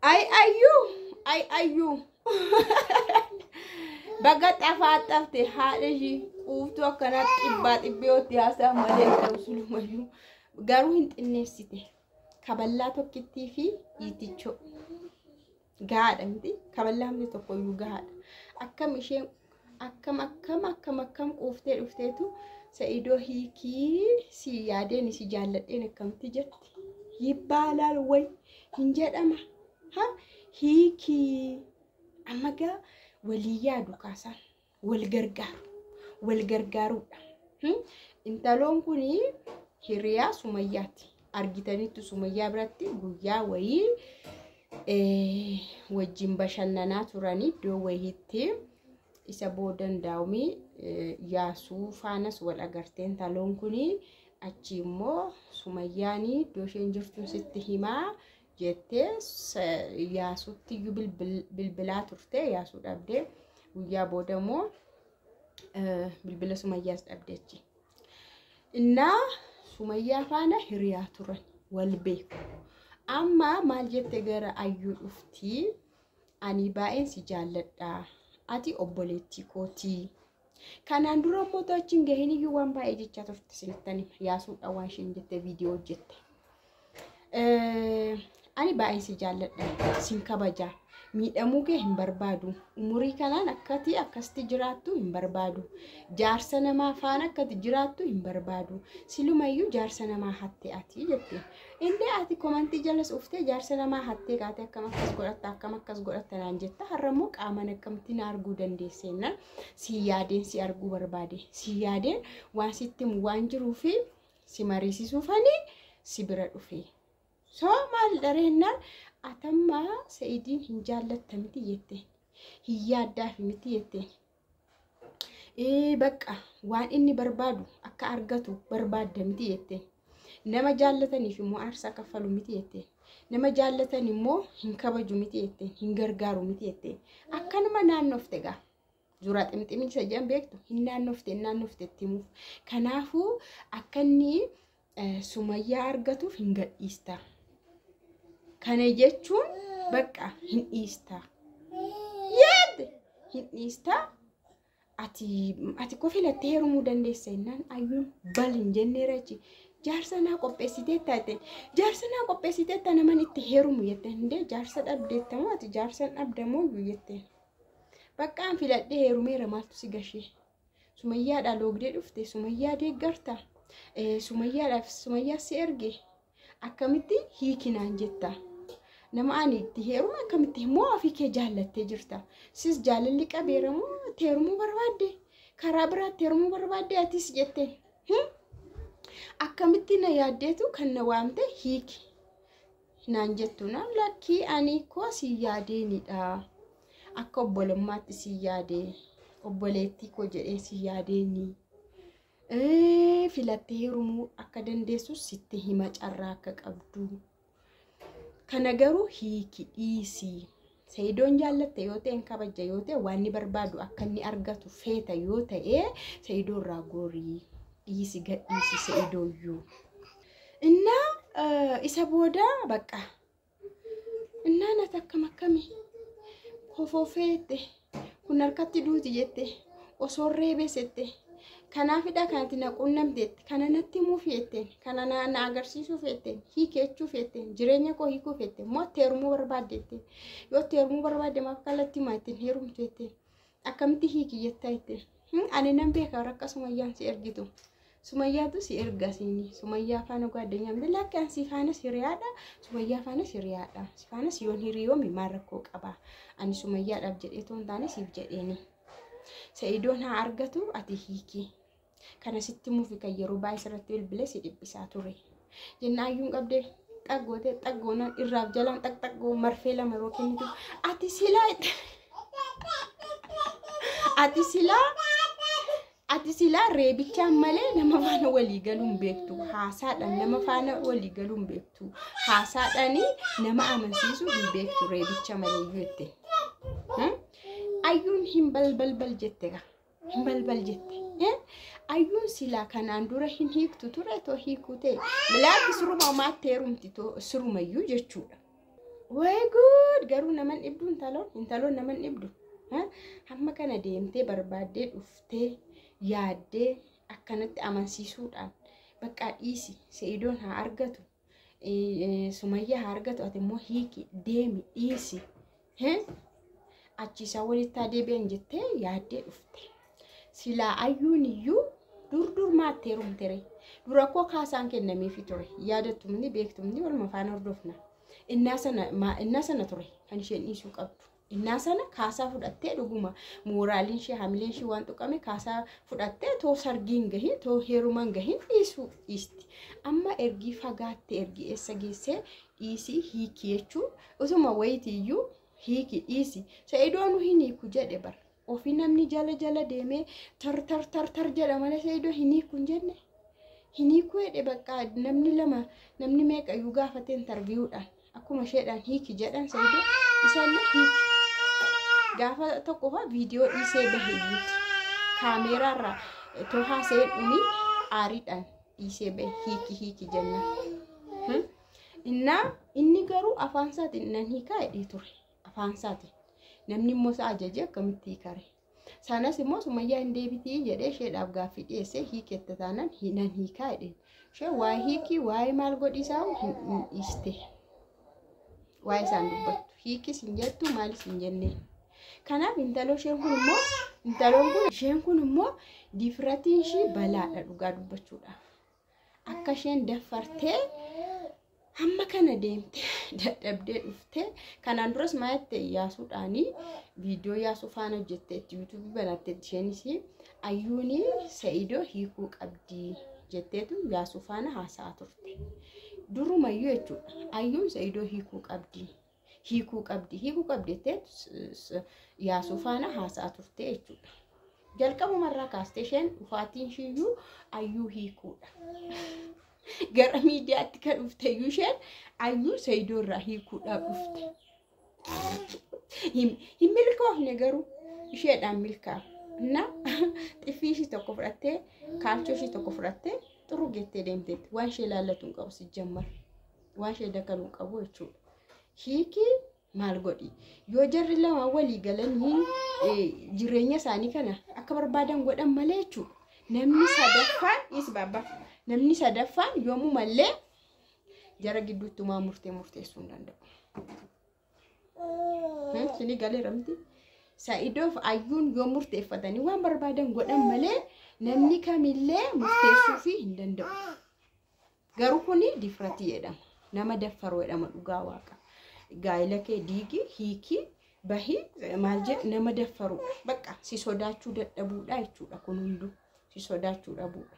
Ay ayyuu ay ayyuu baga xafaa xafte haadha ishii quuftuu akkanaa xibbaa xibbee haasaa malee ta'u sulumayyuu garuu hin xinneessite. Kaballaa tokkittii fi dhiitichoo gahaadha miti, kaballaa miti tokkoyyuu gahaadha. Akkam isheen akkam akkam akkam akkam quuftee dhufteetu Sa'idoo hiikii si yaadeen si jaalladheen akkamitti jetti. Yibbaalaal way hin jedhama. Ha hiikii amma gaa walii yaadu kaasaan wal gargaaru wal gargaaruudha. Intaloon kun hiriyaa Sumayyaati. Argitanitti Sumayyaa biratti guyyaa wayii wajjin bashannanaa turanii iddoo wayiitti isa boodan daawmii Yaasuu faanas wal agartee intaloon kun achi immoo Sumayyaan iddoo isheen jirtu sitti himaa jettee Yaasutti iyyuu bilbilaa turte. Yaasuu dhabdee guyyaa booda immoo bilbila Sumayyaas dhabdeechi. Innaa Sumayyaa faana hiriyaa turan wal beeku. Amma maal jette gara ayyuu dhufti, ani baay'een si jaalladha, ati obboleettii kootii. Kanaan dura immoo achi hin gahin iyyuu waan baay'ee jechaa turte isinittan hima. Yaasuudha waan isheen jette viidiyoo hojjette. Ani baay'een si jaalladha, sin kabaja. Miidhamuu kee hin barbaadu. Umurii kanaan akkati akkasitti jiraattu hin barbaadu. Jaarsa namaa faana akkati jiraattu hin barbaadu. Silumayyuu jaarsa namaa hatte ati jette. Indee ati komantii jalas uftee jaarsa namaa hattee kaatee akkam akkas godhatta akkam akkas godhatta naan jetta. Har'a immoo qaamaan akkamitti na arguu dandeesseenna. Si yaadeen si arguu barbaade. Si yaadeen waan sitti himu waan jiruufi si mariisisuufani si bira dhufe. So maal dhareennaan atamma Sa'idiin hin jaallatta miti jetteen. Hin yaaddaafi miti jetteen. Ee bakka waan inni barbaadu akka argatu barbaadda miti jetteen. Nama jaallataniif immoo aarsaa kaffalu miti jetteen. Nama jaallatan immoo hin kabaju miti jetteen. Hin gargaaru miti jetteen. Akkanuma naannofte gaa. Zuraa ximximii isa jedhan beektu hin naannofte hin naannofte itti himuuf. Kanaafuu akka inni Sumayyaa argatuuf hin gadhiista. Kana jechuun bakka hin dhiista. Yeedde hin dhiista. Ati ko filattee heerumuu dandeessa jennaan ayyuun bal hin jenneera jechi. Jaarsa naa qopheessiteetta jetteen. Jaarsa naa qopheessiteetta naman itti heerumu jetteen. Hindee jaarsa dhabdeetta moo ati jaarsa hin dhabdamoo iyyuu jetteen. Bakka an filadhee heerumeera maaltu si gashee. Sumayyaadhaa loogdee dhufte Sumayyaa deeggarta. Sumayyaadhaaf Sumayyaa si erge akkamitti hiikinaan jetta. Nama ani itti heerume akkamitti immoo ofii kee jaallattee jirta. Sis jaalalli qabeera moo itti heerumuu barbaadde? Karaa biraatti heerumuu barbaadde atis jette. Akkamitti na yaaddeetu kan na waamte hiiki naan jettu naan lakkii ani koo si yaadeenidha. Akka obbolummaatti si yaade obboleettii koo jedhee si yaadeeni. Filattee heerumuu akka dandeessu sitti hima carraa akka qabdu. Kana garuu hiiki dhiisi. Sa'idoon jaallatte yoo ta'e hin kabajja yoo ta'e waan inni barbaadu akka inni argatu feeta yoo ta'e Sa'idoo irraa gorii dhiisi gadhiisi Sa'idooyyuu. Innaa isa booda bakka innaa nati akkam akkami kofofeette kun harkatti duuti jette osoo reebesette kanaafidha kanatti na qunnamteette kana natti himuuf jetteen kana na agarsiisuuf jetteen hiikeechuuf jetteen jireenya koo hiikuuf jetteen moo itti heerumuu barbaadde jetteen yoo itti heerumuu barbaadde maaf kallattii maa ittiin heerumtu jetteen akkamitti hiiki jettaa jetteen ani nan beeka rakka Sumayyaan si ergitu Sumayyaatu si erga siini Sumayyaa faana gaaddanyaa miti lakki an si faanas hiriyaadha Sumayyaa faanas hiriyaadha si faanas yoon hiriyoomi maal rakkoo qaba ani Sumayyaadhaaf jedhee toon taane siif jedheeni. Sa'idoon haa argatu ati hiiki. Kana sitti mufi kan yeroo baay'ee sirratti bilbilee si dhiphisaa ture. Jenna ayyuun qabdee xaggootee xaggoonaan irraaf jalaan xaxxaggoo marfee lama yeroo kennitu ati silaa ati silaa ati silaa reebichaan malee nama faana walii galuu hin beektu. Haasaadhaan nama faana walii galuu hin beektu. Haasaadhaan nama amansiisuu hin beektu reebicha malee jette. Ayyuun hin balbalbal jette gaa. Hin balbal jette. Ayyuun silaa kanaan dura hin hiiktu ture too hiikuu ta'e. Milaaki siruma maatti heerumti too sirumayyuu jechuudha. Wayi guud, garuu naman dhibdu intaloon, intaloon naman dhibdu. Hamma kana deemtee barbaaddee dhuftee yaaddee akkanatti amansiisuudhaan bakka dhiisi, Sa'idoon haa argatu, Sumayyaa haa argatu, ati immoo hiiki, deemi, dhiisi. Achi isaan walitti haa deebi'an jettee yaaddee dhufte. Silaa ayyuun iyyuu dur dur maattee heerumtere. Dura koo kaasaan kennameefii ture. Yaadattumni beektumni waluma faana hordofna. Innaa sana ture kan isheen dhiisuu qabdu. Innaa sana kaasaa fudhattee, dhuguma mooraaliin ishee, hamileen ishee waan tuqame, kaasaa fudhattee too sargiin gahin, too heeruman gahin dhiisuu dhiisti. Amma ergii fagaatte, ergii eessa geessee, dhiisii hiikii jechuun utuma wayitiiyyuu hiiki, dhiisi. Sa'idoon hin hiiku jedhe bara. Ofii namni jala jala deemee tar tar tar tar jedha malee Sa'idoo hin hiiku hin jenne. Hin hiiku jedhe bakka namni lama, namni meeqayyuu gaafatee interviewdhaan akkuma isheedhaan hiiki jedhan, Sa'idoo isaallee hiiki. Gaafa tokko faa viidiyoo dhiisee bahe iyyuuti. Kaameeraarraa too haasa'ee dhumi aariidhaan dhiisee bahe, hiiki hiiki jenna. Innaa inni garuu afaan isaatiin nan hiikaa jedhee ture. Afaan isaatiin. Namni immoo isa ajajee akkamitti hiikare? Sanas immoo Sumayyaa hin deebitii jedhee isheedhaaf gaaffii dhiyeessee, hiikette taanaan nan hiikaa jedheen. Ishee waa'ee hiikii, waa'ee maal godhisaa hin dhiiste. Waa'ee isaan dubbattu. Hiikis hin jettu, maalis hin jenneen. Kanaaf intaloo isheen kun immoo, intaloon kun, isheen kun immoo difratiin ishii balaadha dhugaa dubbachuudhaaf. Akka isheen daffartee hamma kana deemtee dadhabdee dhuftee, kanaan duras maayette yaasuudhaanii viidiyoo yaasuu faana hojjetteetti, yuutuubii banatteetti, isheenis ayyuuni Sa'idoo hiikuu qabdi jetteetu yaasuu faana haasa'aa turte. Durumayyuu jechuudha, ayyuun Sa'idoo hiikuu qabdi. Hiikuu qabdi, hiikuu qabdi jetteetu yaasuu faana haasa'aa turte jechuudha. Jalqabumarraa kaastee isheen dhufaatiin ishiiyyuu ayyuu hiikuudha. Gara miidiyaatti kan dhufte iyyuu isheen ayyuu Sa'idoo irraa hiikuudhaaf dhufte. Hin milkoofne garuu, isheedhaan milkaa'u. Na xiffii ishii tokko fudhattee, kaalchoo ishii tokko fudhattee xurru geettee deemteetti. Waan ishee ilaallatu hin qabu si jammar. Waan ishee dakaluu hin qabu jechuudha. Hiikii maal godhi? Yoo jarri lama walii galanii jireenya isaanii kana akka barbaadan godhan malee jechuudha. Namni sadaffaan is baabaa. Namni sadaffaan yoomumallee jara gidduutti maa murtee murteessuu hin danda'u. Sini galeera miti. Sa'idoof ayyuun yoo murteeffatanii waan barbaadan godhan malee namni kamillee murteessuufii hin danda'u. Garuu kuni difratii jedhama. Nama daffaroo jedhama dhugaa waaqa. Gaa'ila kee diigi, hiikii, bahii, maal jedhu, nama daffaruu. Bakka si sodaachuu dadhabuudha jechuudha kun hunduu. Si sodaachuu dhabuudha.